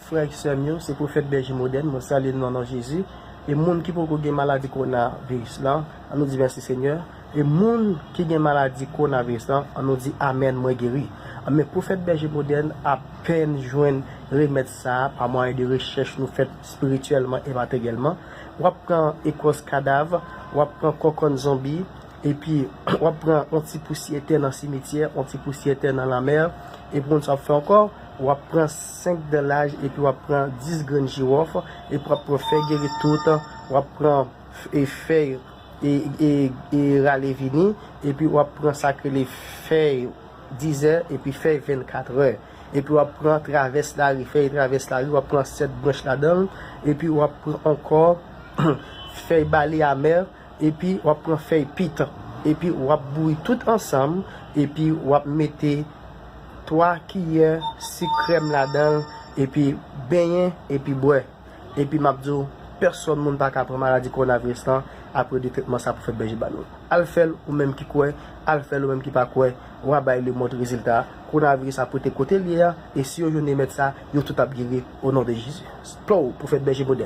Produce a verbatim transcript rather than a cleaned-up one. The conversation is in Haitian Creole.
Frè ak sè m yo, se Pwofèt Bèje Modèn, mwen salye nou nan non Jezi. E moun ki poko gen maladi kowonaviris lan, an nou di mèsi Senyè. E moun ki gen maladi kowonaviris lan, an nou di amèn, mwen geri. Men Pwofèt Bèje Modèn apèn jwenn remèd sa a pa mwayen de rechèch nou fèt espirityèlman e materyèlman. W ap pran ekòs kadav, w ap pran kòkòn zonbi, epi w ap pran yon ti pousyè tè nan simityè, yon ti pousyè tè nan lanmè, epi konn sa w ap fè ankò, w ap pran senk dan laj, epi w ap pran dis grenn jiwòf, epi w ap pran fèy geri tout, w ap pran e fèy e, e, e rale vini, epi w ap pran sa k rele fèy dizè, epi fèy vennkatrè. Epi w ap pran travès lari, fèy travès lari, w ap pran sèt branch ladan l, epi w ap pran ankò fèy bale amè, epi w ap pran fèy pit, epi w ap bouyi tout ansanm, epi w ap mete twa kiyè sik krèm ladan l, epi benyen, epi bwè. Epi m ap di w, pèsòn moun pa ka pran maladi kowonaviris lan apre de tretman sa Pwofèt Bèje ba nou. Al fè l ou menm ki kwè, al fè l ou menm ki pa kwè, w a bay lemonn rezilta a. Kowonaviris ap rete kote l ye a, e si yo jwenn remèd sa, yo tout ap geri o non de Jezi. Plow, Pwofèt Bèje Modèn.